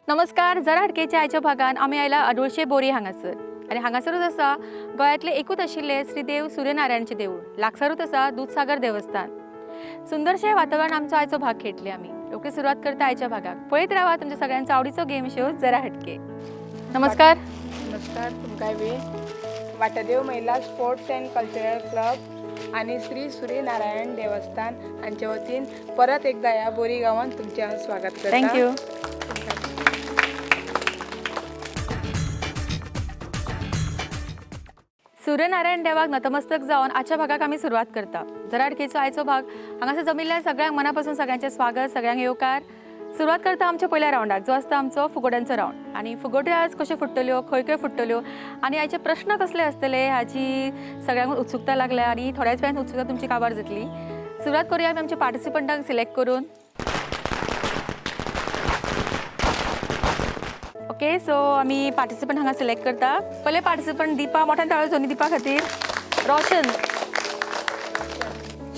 नमस्कार. जरा हटकेच्या आयच्या भागान आमी आयला आदोळशे बोरी हांगासर आनी हांगासरूच आसा गोंयांतलें एकूच आशिल्लें श्रीदेव सूर्यनारायणचें देवूळ. लागसारूच आसा दुदसागर देवस्थान. सुंदरशें वातावरण आमचो आयचो भाग खेळटले आमी. रोखडी सुरवात करता आयच्या भागाक. पळयत रावा तुमच्या सगळ्यांचो आवडीचो गेम शो जरा हटके. नमस्कार. नमस्कार तुमकां बी. वाटादेव महिला स्पोर्ट्स अँड कल्चरल क्लब आनी श्री सूर्यनारायण देवस्थान हांचे वतीन परत एकदा ह्या बोरी गांवांत तुमचें हांव स्वागत करता. Thank you. Suryanarayan देवाक नतमस्तक जावन आजच्या भागाक आमी सुरवात करता. जरा हटकेचो आयचो भाग हांगासर जमिल्ल्या सगळ्यांक मनापासून सगळ्यांचें स्वागत, सगळ्यांक येवकार. सुरवात करता आमच्या पयल्या रावंडाक जो आसता आमचो फुगोट्यांचो रावंड. आनी फुगोट्यो आज कश्यो फुट्टल्यो, खंय खंय फुट्टल्यो आनी आयचे प्रश्न कसले आसतले हाची सगळ्यांक उत्सुकता लागल्या आनी थोड्याच वेळान उत्सुकता तुमची काबार जातली. सुरवात करूया आमी आमच्या पार्टिसिपंटांक सिलेक्ट करून. ओके, सो आमी पार्टिसिपंट हांगा सिलेक्ट करता. पयले पार्टिसिपंट दीपा. मोठ्यान ताळो जोनी दीपा खातीर. रोशन,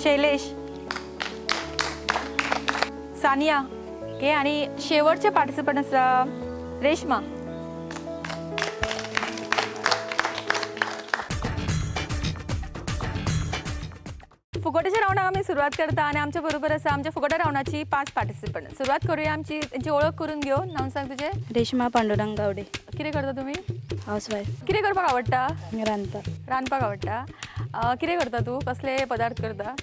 शैलेश, सानिया. ओके, आनी शेवटचे पार्टिसिपंट आसा रेश्मा. फुगोट्याच्या रावंडाक आमी सुरवात करता आनी आमच्या बरोबर आसा आमच्या फुगोट्या रावंडाची 5 पार्टिसिपंट. सुरवात करूया आमची तेंची ओळख करून घेवन. नांव सांग तुजें. रेश्मा पांडुरंग गावडे. कितें करता तुमी? हावसवायफ. कितें करपाक आवडटा? रांदपाक. रांदपाक आवडटा. कितें करता तूं? कसले पदार्थ करता?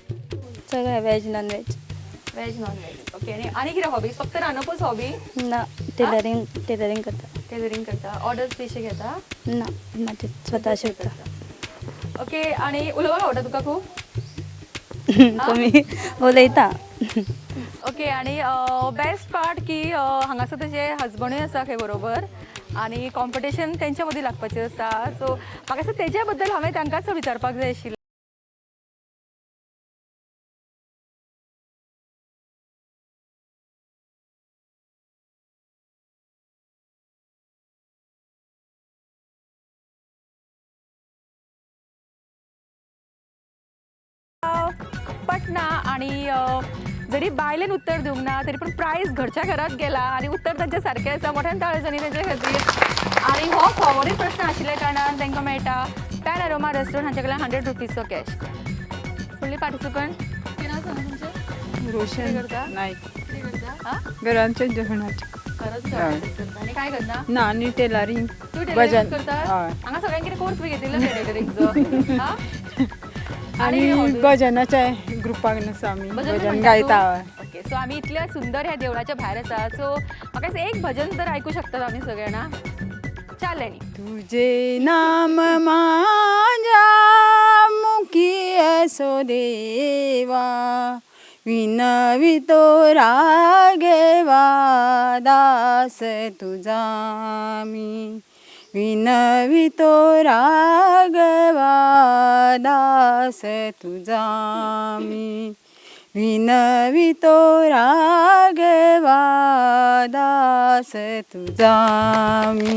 सगळें veg non veg. Veg non veg. Okay, आनी आनी कितें हॉबी? फक्त रांदपूच हॉबी? ना, टेलरिंग. टेलरिंग करता. टेलरिंग करता. ऑर्डर्स बेशे घेता? ना, म्हाजे स्वता शिवता. ओके, आनी उलोवपाक आवडटा तुका खूब? कमी उलयता. ओके, आनी बेस्ट पार्ट की हांगासर तुजे हजबंडूय आसा खंय बरोबर आनी कॉम्पिटिशन तेंच्या मदीं लागपाचें आसा. सो म्हाका दिसता तेज्या बद्दल हांवें तांकांच विचारपाक जाय आशिल्लें. पटना आनी जरी बायलेन उत्तर दिवंक ना तरी पण प्रायज घरच्या घरात गेला आनी उत्तर तांच्या सारकें आसा. मोठ्यान ताळयो जाली तेंच्या खातीर. आनी हो फॉवर्डीड प्रश्न आशिल्ल्या कारणान तांकां मेळटा पॅन अरोमा रेस्टॉरंट हांच्या कडल्यान 100 रुपीजचो कॅश. फुडली पार्टिसिपंट कितें नांव सांगा तुमचें? रोशन करता? नाईक. कितें करता? आं? घरांचे जेवणाचें. घरांत जेवणाचें करता. आनी काय करता? ना, आनी टेलरिंग. तूं टेलरिंग करता? हांगा सगळ्यांक कितें कोर्स बी घेतिल्लो टेलरिंगचो? आनी भजनाच्या ग्रुपाक आसा आमी, भजन गायता. ओके, सो आमी इतल्या सुंदर ह्या देवळाच्या भायर आसा. सो म्हाका दिसता एक भजन तर आयकू शकतात आमी सगळे ना. चालेल. तुझे नाम माझ्या मुखी असो देवा, विनवितो राघवा दास तुझा मी, विनवितो राघवा दास तुझा मी, विनवितो राघवा दास तुझा मी.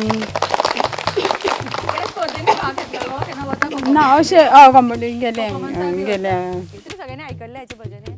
ना अशें कॉम्पिटिशन गेले गेले. सगळ्यांनी आयकल्लें हाचें भजन.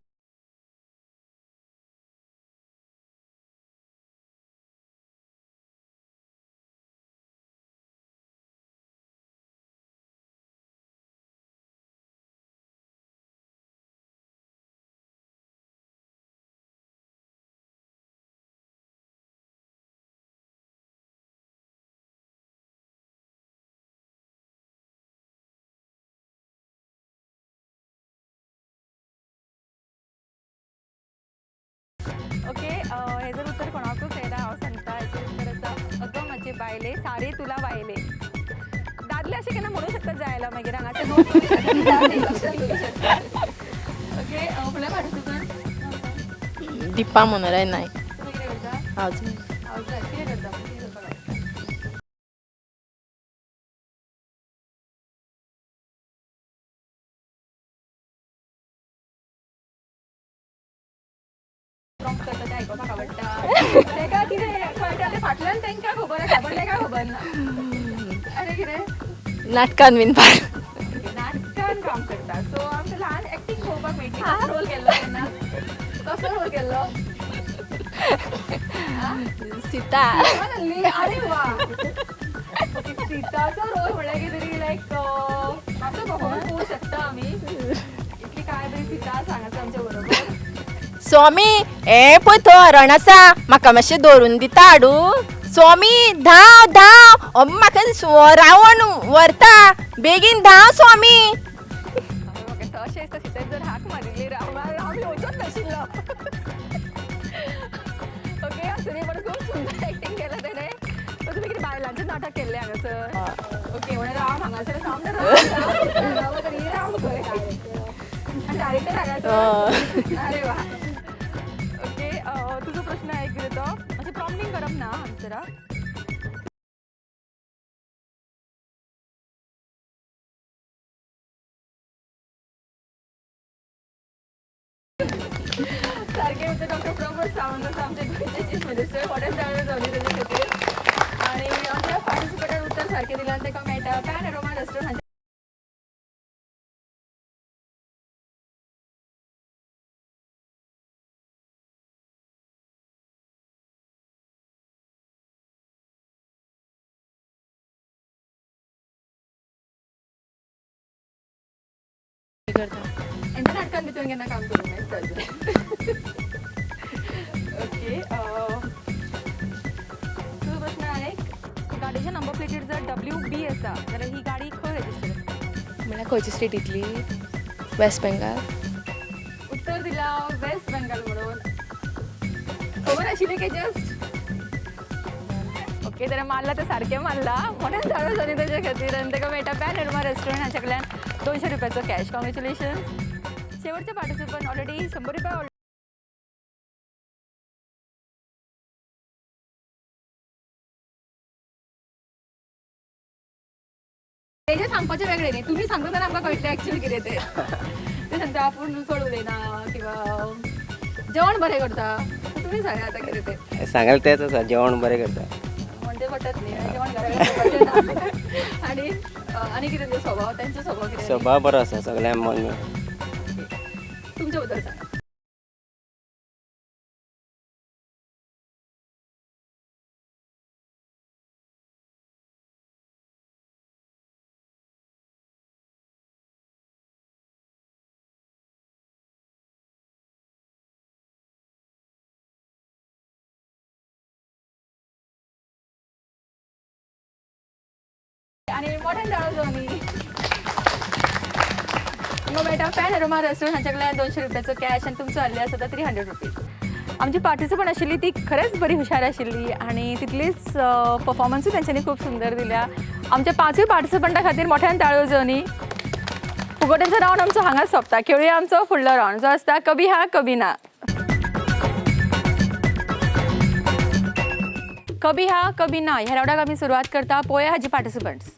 ओके, हे जर उत्तर कोणाकूच येना हांव सांगता. हेचें उत्तर आसा अगं म्हजे बायले सारे तुला वायले. दादले अशें केन्ना म्हणूं शकता जायला मागीर हांगासर नोट करूं शकता. ओके, फुडल्या पार्टिसिपंट दीपा मनोहराय नायक. तुमी कितें करता? हावज. हावज. कितें करता? प्रॉम्प्ट करता तें आयकुपाक आवडटा. तेका कितें कळटा तें फाटल्यान तांकां खबर आसा पण तेका खबर ना. आनी कितें नाटकान बीन पार नाटकान काम करता. सो आमकां ल्हान एक्टींग पळोवपाक मेळटली. कसो रोल केल्लो तेन्ना? कसो रोल केल्लो? सीता. अरे वा, सीताचो रोल म्हणल्यार कितें तरी लायक मातसो परफॉर्मन्स पळोवंक शकता आमी. इतली काय बरी सीता आसा हांगासर आमच्या बरोबर. स्वामी, हे पळय थंय हरण आसा, म्हाका मातशें धरून दिता हाडून. स्वामी धांव धांव, म्हाका रावण व्हरता, बेगीन धांव स्वामी. म्हाका अशें दिसता सीतेन जर हाक मारिल्ली राम राम येवचोच नाशिल्लो. ओके, आसुनी, पण खूब सुंदर एक्टिंग केलं तेणें. तुमी कितें बायलांचें नाटक केल्लें हांगासर? ओके, म्हणल्यार राम हांगासर राम राम राम डायरेक्टर हांगासर. अरे वा. ओके, तुजो प्रश्न आहे कितें तो? मातशें प्रॉम्प्टिंग करप ना आन्सराक. सारखे होते डॉक्टर प्रमोद सावंत आसा आमचे गोंयचे चीफ मिनिस्टर. मोठ्यान ताळयो जावनी तेजे खातीर. आनी आमच्या पार्टिसिपेंटान उत्तर सारकें दिलां ताका मेळटा पॅन एरोमा रेस्टॉरंट. हेंच्या नाटकान बी तुवें केन्ना काम करूंक नासता अजून? ओके, तुजो प्रश्न आहे, गाडयेच्या नंबर प्लेटीर जर WB आसा जाल्यार ही गाडी खंय रजिस्टर आसा? म्हणल्यार खंयच्या स्टेटींतली? वेस्ट बेंगाल. उत्तर दिला वेस्ट बेंगाल म्हणून. खबर आशिल्ली की जस्ट? ओके, जाल्यार मारला तर सारकें मारला. मोठ्यान ताळयो जाली तेजे खातीर. आनी ताका मेळटा पॅन एरोमा रेस्टॉरंट हांच्या कडल्यान 200 रुपयाचो कॅश. कॉंग्रेच्युलेशन्स. शेवटचे पार्टिसिपंट ऑलरेडी 100 रुपया तेजें सांगपाचें वेगळें न्ही, तुमी सांगता तेन्ना आमकां कळटलें एक्चुअल कितें तें. ते सांगता आपूण चड उलयना किंवा जेवण बरें करता. तुमी सांगा आतां कितें तें. सांगाल तेंच आसा, जेवण बरें करता. म्हणजे पटत न्ही, जेवण घरा कडेन करपाचें ना. आनी आनी कितें तुमचो स्वभाव, तेंचो स्वभाव कितें? स्वभाव बरो आसा, सगळ्यांक मन मेळटा. तुमच्या बद्दल सांगा. आनी मोठ्यान ताळयो जावनी. मग मेळटा पॅन एरोमा रेस्टॉरंट हांच्या कडल्यान 200 रुपयाचो कॅश. आनी तुमचो हल्ले आसा 300 रुपीज. आमची पार्टिसिपंट आशिल्ली ती खरेंच बरी हुशार आशिल्ली आनी तितलीच परफॉर्मन्सूय तेंच्यांनी खूब सुंदर दिल्या. आमच्या पांचूय पार्टिसिपंटा खातीर मोठ्यान ताळयो जावनी. फुगोट्यांचो रावंड आमचो हांगाच सोंपता. खेळुया आमचो फुडलो रावंड जो आसता कभी हा कभी ना. कभी हा कभी ना ह्या रावंडाक आमी सुरवात करता. पळोवया हाजी पार्टिसिपंट्स.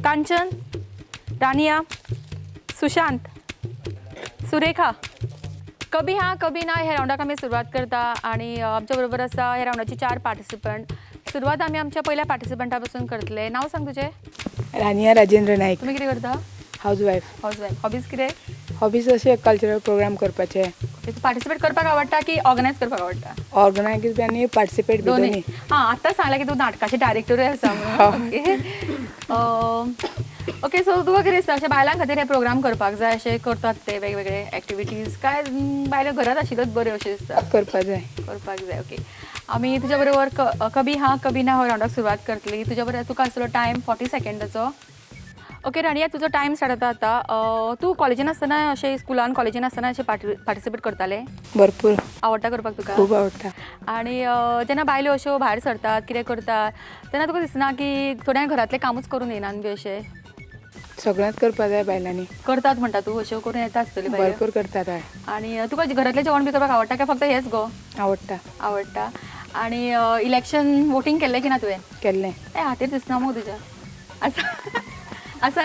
कांचन, रानिया, सुशांत, सुरेखा. कभी हा कभी ना ह्या रावंडाक आमी सुरवात करता आनी आमच्या बरोबर आसा ह्या रावंडाचे 4 पार्टिसिपंट. सुरवात आमी आमच्या पयल्या पार्टिसिपंटा पासून करतले. नांव सांग तुजें. रानिया राजेंद्र नाईक. तुमी कितें करता? House wife. House wife. Hobbies कितें? हॉबीज अशे कल्चरल प्रोग्राम करपाचे. पार्टिसिपेट करपाक आवडटा की ऑर्गनायज करपाक आवडटा? ऑर्गनायज बी आनी पार्टिसिपेट बी दोन्ही. हां, आत्तां सांगलां की तूं नाटकाचे डायरेक्टरूय आसा म्हणून. ओके ओके, सो तुका कितें दिसता अशें बायलां खातीर हे प्रोग्राम करपाक जाय अशें करतात ते वेगवेगळे एक्टिविटीज, काय बायलो घरात आशिल्ल्योच बऱ्यो अशें दिसता? करपाक जाय. करपाक जाय. ओके, आमी तुज्या बरोबर कभी हा कभी ना हो रावंडाक सुरवात करतली. तुज्या बरोबर तुका आसलो टायम 40 सेकंडाचो. ओके रानिया, तुजो टायम स्टार्ट जाता आतां. तूं कॉलेजीन आसतना अशें स्कुलान कॉलेजीन आसतना अशें पार्टिसिपेट करतालें? भरपूर. आवडटा करपाक तुका? खूब आवडटा. आनी जेन्ना बायलो अश्यो भायर सरतात कितें करतात तेन्ना तुका दिसना की थोड्यांक घरांतलें कामूच करून येनात बी अशें? सगळ्यांत करपाक जाय बायलांनी. करतात म्हणटा तूं? अश्यो करून येता आसतल्यो बायलो? भरपूर करतात. आनी तुका घरांतलें जेवण बी करपाक आवडटा काय फक्त हेंच गो? आवडटा. आवडटा. आनी इलेक्शन वोटींग केल्लें की ना तुवें? केल्लें. ए हातीर दिसना मगो तुज्या. आसा आसा?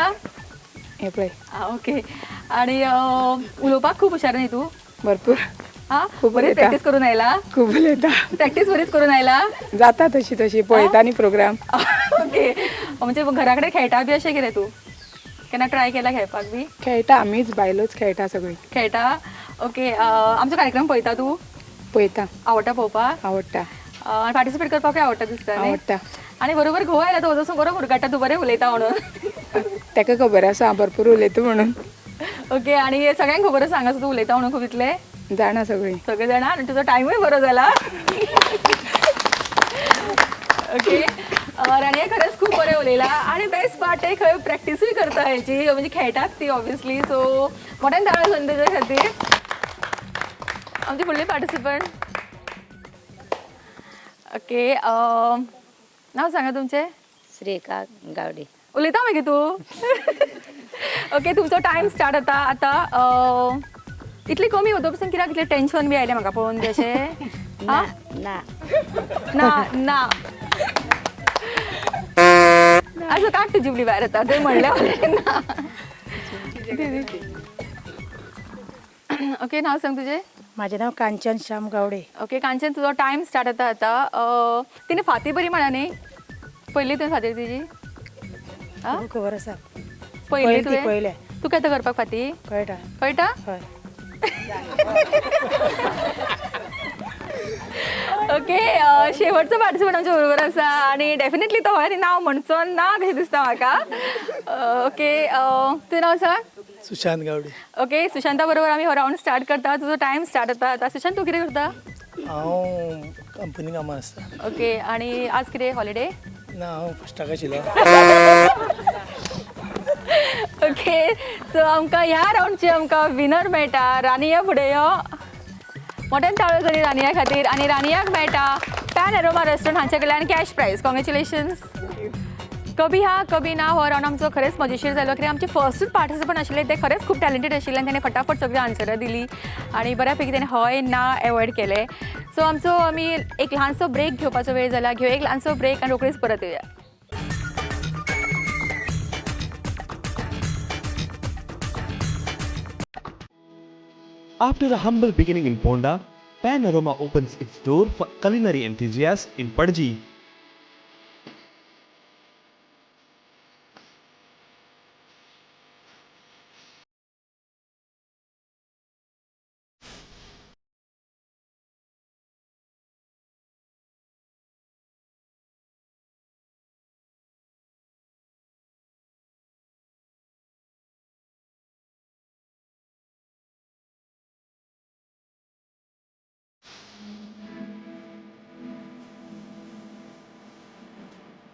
हें पळय. आं ओके. आनी उलोवपाक खूब हुशार न्ही तूं? भरपूर. आं, खूब बरीच उलयता. प्रॅक्टीस करून आयला? खूब उलयता. प्रॅक्टीस बरीच करून आयला? जाता तशी तशी पळयता न्ही प्रोग्राम. ओके, म्हणजे घरा कडेन खेळटा बी अशें कितें तूं? केन्ना ट्राय केला खेळपाक बी? खेळटा, आमीच बायलोच खेळटा सगळीं. खेळटा. ओके, आमचो कार्यक्रम पळयता तूं? पळयता. आवडटा पळोवपाक? आवडटा. आनी पार्टिसिपेट करपाकूय आवडटा दिसता न्ही? आवडटा. आनी बरोबर घोव आयला तो वचून बरो उरकाडटा, तूं बरें उलयता म्हणून. ताका खबर आसा हांव भरपूर उलयता म्हणून. ओके, आनी सगळ्यांक खबर आसा हांगासर तूं उलयता म्हणून खूब इतलें? जाणा सगळीं. सगळे जाणा. आनी तुजो टायमूय बरो जाला. ओके, राणया खरेंच खूब बरें उलयला आनी बेस्ट पार्ट आहे खंय प्रॅक्टिसूय करता हेची, म्हणजे खेळटात ती ऑब्वियसली. सो मोठ्यान ताळो जावन तेच्या खातीर. आमची फुडली पार्टिसिपंट. ओके, नांव सांगा तुमचें? श्रेखा गावडे. उलयता मागीर तूं. ओके, तुमचो टायम स्टार्ट जाता आतां. इतली कमी होतो पसून कित्याक इतलें टेन्शन बी आयलें म्हाका पळोवन बी अशें? ना ना ना ना असं काड तुजी जिबली भायर येता ते म्हणलें ना. ओके, नांव सांग तुजें? माझे नाव कांचन श्याम गावडे. ओके कांचन, तुजो टायम स्टार्ट जाता आतां. तिने फाती बरी म्हणा न्ही, पयली तुवें फाती तिजी? खबर आसा. पयली तुवें? पयलें. तुका येता करपाक फाती? कळटा. कळटा? हय. ओके, शेवटचो पार्टिसिपंट आमच्या बरोबर आसा आनी डेफिनेटली तो हय नांव म्हणचो ना कशें दिसता म्हाका. ओके, तुजें नांव सांग? सुशांत गावडे. ओके सुशांता बरोबर आमी हो रावंड स्टार्ट करता. तुजो टायम स्टार्ट जाता आतां. सुशांत, तूं कितें करता? हांव कंपनी कामां आसता. ओके, आनी आज कितें हॉलिडे? ना, हांव फस्टाक आशिल्लो. ओके, सो आमकां ह्या रावंडचे आमकां विनर मेळटा रानिया. फुडें यो, मोठ्यान ताळो जाली रानिया खातीर. आनी रानियाक मेळटा पॅन एरोमा रेस्टॉरंट हांचे कडल्यान कॅश प्रायज. कॉंग्रेच्युलेशन्स. कभी हा कभी ना हो रावंड आमचो खरेंच मजेशीर जालो, कित्याक आमचे फर्स्टूच पार्टिसिपंट आशिल्ले ते खरेंच खूब टॅलेंटेड आशिल्ले आनी ताणें फटाफट सगळीं आन्सरां दिली आनी बऱ्यापैकी ताणें हय ना एवॉयड केलें. सो आमचो आमी एक ल्हानसो ब्रेक घेवपाचो वेळ जाला. घेवया एक ल्हानसो ब्रेक आनी रोखडीच परत येवया. After a humble beginning in Ponda, Panorama opens its door for culinary enthusiasts in Panaji.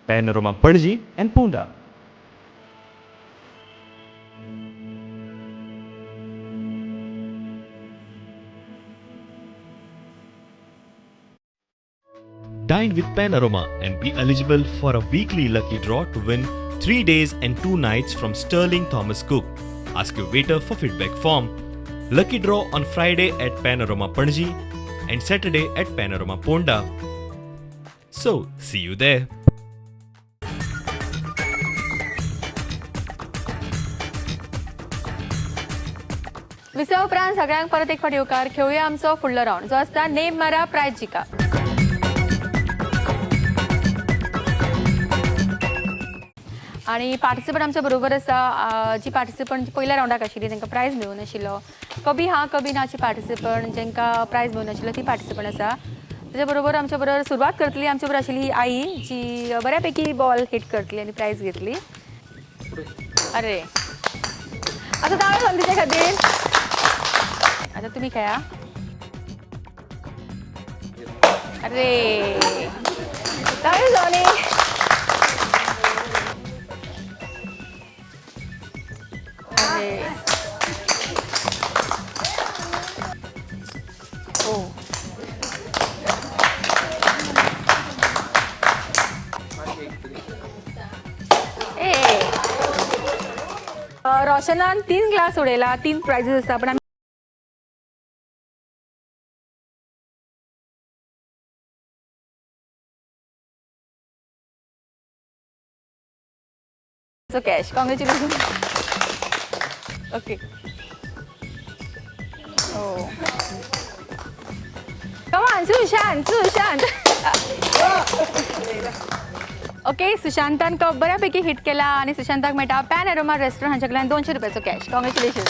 Panorama Panaji and Ponda. Dine with Panorama and be eligible for a weekly lucky draw to win 3 days and 2 nights from Sterling Thomas Cook. Ask your waiter for feedback form. Lucky draw on Friday at Panorama Panaji and Saturday at Panorama Ponda. So, see you there. विसव उपरांत सगळ्यांक परत एक फावट येवकार. खेळुया आमचो फुडलो round जो आसता नेम मारा प्रायज जिका. आनी पार्टिसिपंट आमच्या बरोबर आसा जी पार्टिसिपंट पयल्या रावंडाक आशिल्ली तांकां प्रायज मेळूं नाशिल्लो. कभी हा कभी नाची पार्टिसिपंट जांकां प्रायज मेळूं नाशिल्लो ती पार्टिसिपंट आसा. ताच्या बरोबर आमच्या बरोबर सुरवात करतली आमच्या बरोबर आशिल्ली ही आई जी बऱ्यापैकी बॉल हिट करतली आनी प्रायज घेतली. अरे आतां ताळो घाल तिच्या खातीर. आतां तुमी खेळा. अरे ताळो जावनी. अरे ओ ए रोशनान 3 ग्लास उडयला, 3 प्रायजीस आसा. पण So cash. Congratulations. Okay. Oh. Come on, Sushant, Sushant. Okay, सुशांतान कप बऱ्यापैकी हिट केला आणि सुशांताक मेळटा पॅन एरोमा रेस्टॉरंट हांच्या कडल्यान 200 रुपयाचो कॅश. कॉंग्रेच्युलेशन.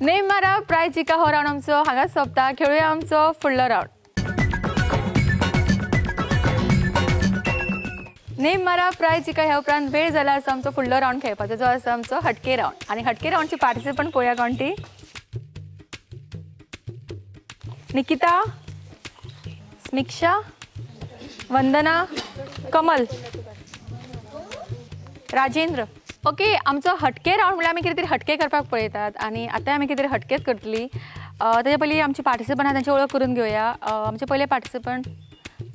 नेम मारा प्रायज जिका हो रावंड आमचो हांगाच सोंपता. खेळुया आमचो फुडलो रावंड. नेम मारा प्रायज जिका ह्या उपरांत वेळ जाला आसा आमचो फुडलो रावंड खेळपाचो, जो आसा आमचो हटके रावंड. आनी हटके रावंडची पार्टिसिपंट पळोवया कोण ती. निकिता, समीक्षा, वंदना, कमल, राजेंद्र. ओके, आमचो हटके रावंड म्हणल्यार आमी कितें तरी हटके करपाक पळयतात आनी आतां आमी कितें तरी हटकेच करतली. ताच्या पयलीं आमचे पार्टिसिपंट आहा तांची वळख करून घेवया. आमचे पयले पार्टिसिपंट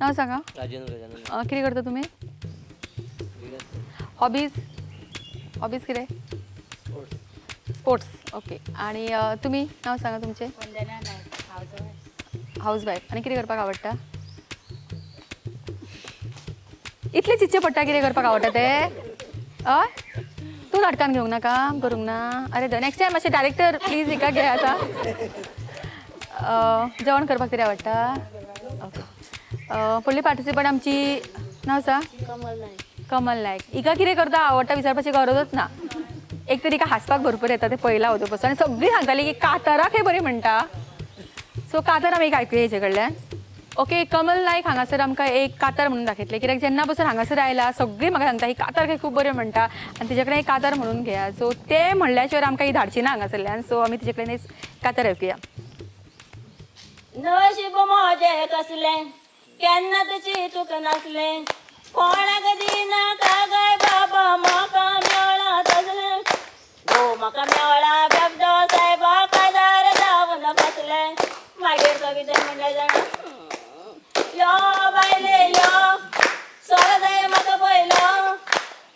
नांव सांगा. राजेंद्र. कितें करता तुमी? हॉबीज? हॉबीज कितें? स्पोर्ट्स. ओके, आनी तुमी नांव सांगा तुमचें. वंदना नायक. Housewife. आनी कितें करपाक आवडटा? इतलें चिंतचें पडटा कितें करपाक आवडटा तें? हय, तूं नाटकान घेवंक ना, काम करूंक ना? अरे नेक्स्ट टायम मातशें डायरेक्टर प्लीज हिका घे आतां. जेवण करपाक तरी आवडटा? ओके. फुडली पार्टिसिपंट आमची नांव सांग. कमल नायक. कमल नायक. हिका कितें करता आवडटा विचारपाची गरजच ना. एक तर हिका हांसपाक भरपूर येता तें पळयलां वचून पसून, आनी सगळीं सांगताली की काताराक हें बरें म्हणटा. सो कातार आमी एक आयकुया हेजे कडल्यान. ओके, कमल नायक हांगासर आमकां एक कातार म्हणून दाखयतलें, कित्याक जेन्ना पसून हांगासर आयला सगळीं म्हाका सांगता ही कातार खंय खूब बरें म्हणटा आनी तिजे कडेन एक कातार म्हणून घेया. सो तें म्हणल्या शिवाय आमकां ही धाडची ना हांगासरल्यान. सो आमी तिजे कडेन एक कातार आयकुया. नशीब म्हजें कसलें, केन्ना तुजी चूक नासलें, कोणाक दिनाका गाय बाबा म्हाका मेळ्ळा तसलें, गो म्हाका मेळ्ळा बेबदो सायबा काजार जावन बसलें. मागीर तो कितें म्हणलें जाणा, यो बायले यो, सोरो जाय म्हाका पयलो,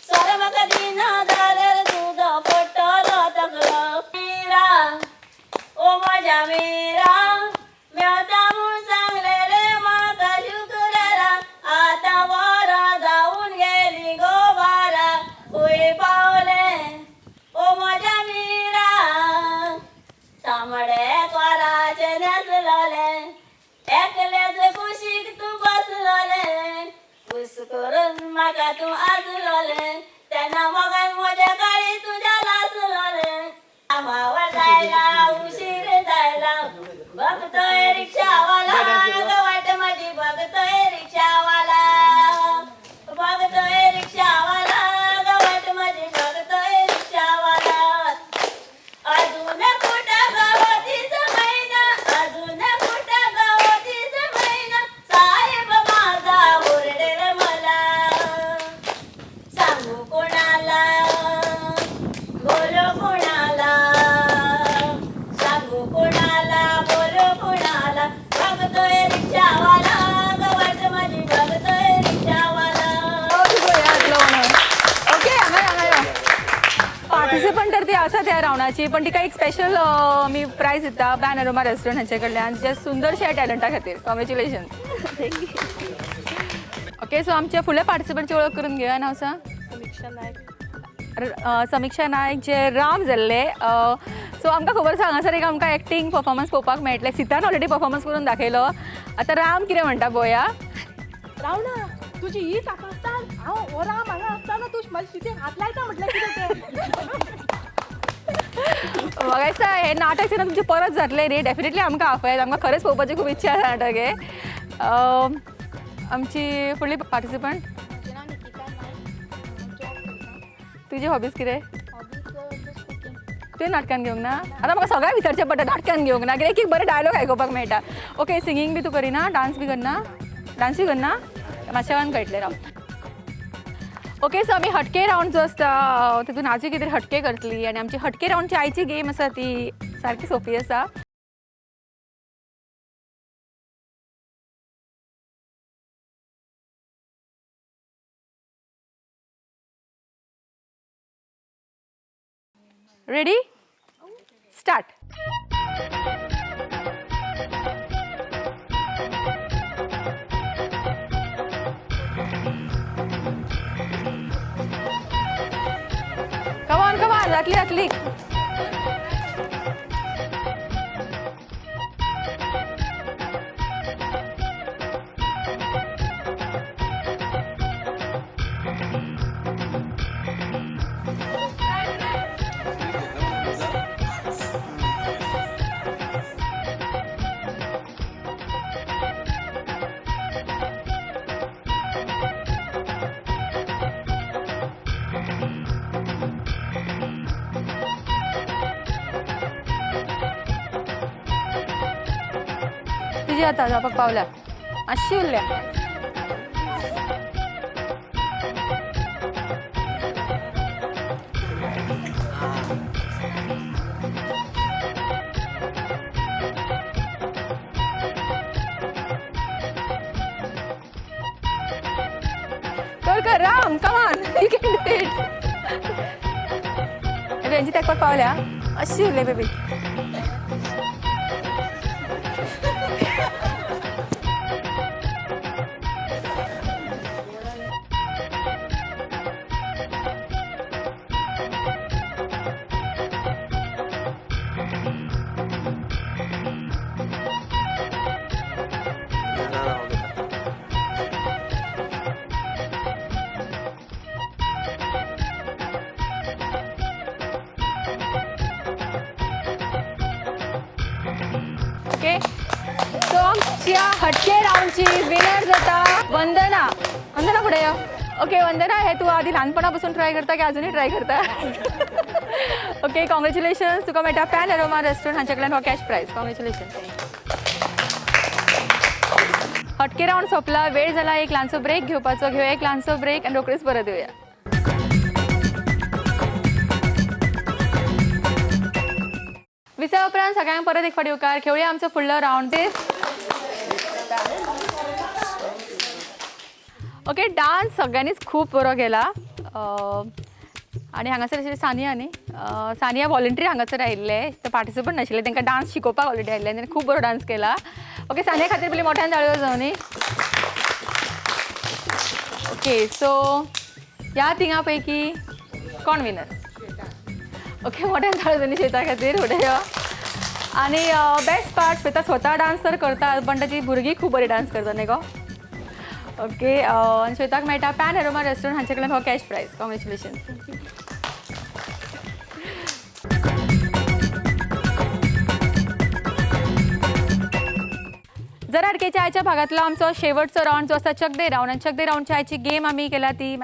सोरो म्हाका दिना जाल्यार तुजो पडटलो तकलो. मीरा ओ म्हज्या मीरा, मेळटा म्हूण सांगलेलें म्हाका शुक्रारा, आतां वरां जावन गेली गो बारा, खंय पावलें ओ म्हज्या मीरा. तांबडे कोराचें न्हेसलोलें, एकल्याच कुशीक तूं बसलोलें, कुस करून म्हाका तूं आसलोलें, तेन्ना मोगान म्हज्या काळी तुज्या लासलोलें. कामावर जायला उशीर जायला, बघतोय रिक्षावाला ग वाट माझी, बघतोय रिक्षावाला, बघतोय रिक्षावाला ग वाट माझी, बघतोय रिक्षावाला. अजून कुठं गवतीच महिना, अजून कुठं गवतीच महिना, साहेब माझा ओरडेल मला, सांगू कोणाला बोलू कोणाला, सांगू कोणाला बोलू कोणाला, बघतोय रिक्षावाला ग वाट माझी, बघतोय रिक्षावाला. ओके, हांगा हांगा यो. पार्टिसिपंट तर ती आसा त्या रावंडाची, पण तिका एक स्पेशल आमी प्रायज दिता पॅन अरोमा रेस्टॉरंट हांचे कडल्यान, जे सुंदरशा टॅलंटा खातीर. कॉंग्रेच्युलेशन. ओके, सो आमच्या फुडल्या पार्टिसिपंटची वळख करून घेवया. नांव सांग. समीक्षा नायक. समीक्षा नायक जे राम जाल्ले. सो आमकां खबर आसा हांगासर एक आमकां एक्टींग परफॉर्मन्स पळोवपाक मेळटलें. सितान ऑलरेडी परफॉर्मन्स करून दाखयलो, आतां राम कितें म्हणटा पळोवया. रावणा तुजी ही ताकस्तान, हांव हो राम हांगा आसतना तूं म्हाज्या शितेक हात लायता म्हटल्यार कितें तें. म्हाका दिसता हें नाटक जेन्ना तुमचें परत जातलें न्ही, डेफिनेटली आमकां आपयात. आमकां खरेंच पळोवपाची खूब इच्छा आसा नाटक हें. आमची फुडली पार्टिसिपंट. म्हजें नांव निकिता नायक. जॉब करता. तुजी हॉबीज कितें? Hobbies just cooking. तुवें नाटकान घेवंक ना? आतां म्हाका सगळ्यांक विचारचें पडटा नाटकान घेवंक ना, कित्याक एक बरें डायलॉग आयकुपाक मेळटा. ओके, सिंगींग बी तूं करिना? डांस बी करना? डांसूय करना? मातशें वेळान कळटलें राव. ओके, सो आमी हटके रावंड जो आसता तितून आजूय कितें हटके करतली आनी आमची हटके रावंडची आयची गेम आसा ती सारकी सोंपी आसा. Ready, start. Come on come on, जातली जातली. तुजी आतां जावपाक पावल्या, मातशी उरल्या. कर कर Ram, come on, you can do it. तेंची तेकपाक पावल्या, अशी उरले बेबी. ओके, सो आमच्या हटके राऊंडची विनर जाता वंदना. वंदना फुडें यो. ओके वंदना, हे तूं आदी ल्हानपणा पासून ट्राय करता की अजुनूय ट्राय करता? ओके, कॉंग्रेच्युलेशन्स, तुका मेळटा पॅन अरोमा रेस्टॉरंट हांच्या कडल्यान हो कॅश प्रायज. कॉंग्रेच्युलेशन्स. हटके राऊंड सोंपला, वेळ जाला एक ल्हानसो ब्रेक घेवपाचो. घेवया एक ल्हानसो ब्रेक आनी रोखडीच परत येवया. विसवा उपरांत सगळ्यांक परत एक फावटी येवकार. खेळुया आमचो फुडलो राऊंड. ओके, डान्स सगळ्यांनीच खूब बरो केला. आनी हांगासर आशिल्लें सानिया न्ही, सानिया वॉलंटरी हांगासर आयिल्ले, ते पार्टिसिपंट नाशिल्ले, तांकां डान्स शिकोवपाक ऑलरेडी आयिल्ले आनी खूब बरो डान्स केला. ओके, सानिया खातीर पयलीं मोठ्यान ताळयो जावं न्ही. ओके, सो ह्या तिगां पैकी कोण विनर? ओके, मोठ्यान ताळयो जावं श्वेता खातीर. फुडें यो. आनी बेस्ट पार्ट, श्वेता स्वता डान्स तर करता पण ताची भुरगीं खूब बरी डान्स करता न्ही गो. ओके, आनी श्वेताक मेळटा पॅन अरोमा रेस्टॉरंट हांचे कडल्यान हो कॅश प्रायज. कॉंग्रेच्युलेशन्स. जर आरकेच्या आयच्या भागातलो आमचो शेवटचो राऊंड जो आसा चक दे राऊंड, आनी चक दे राऊंडच्या आयची गेम आमी केला ती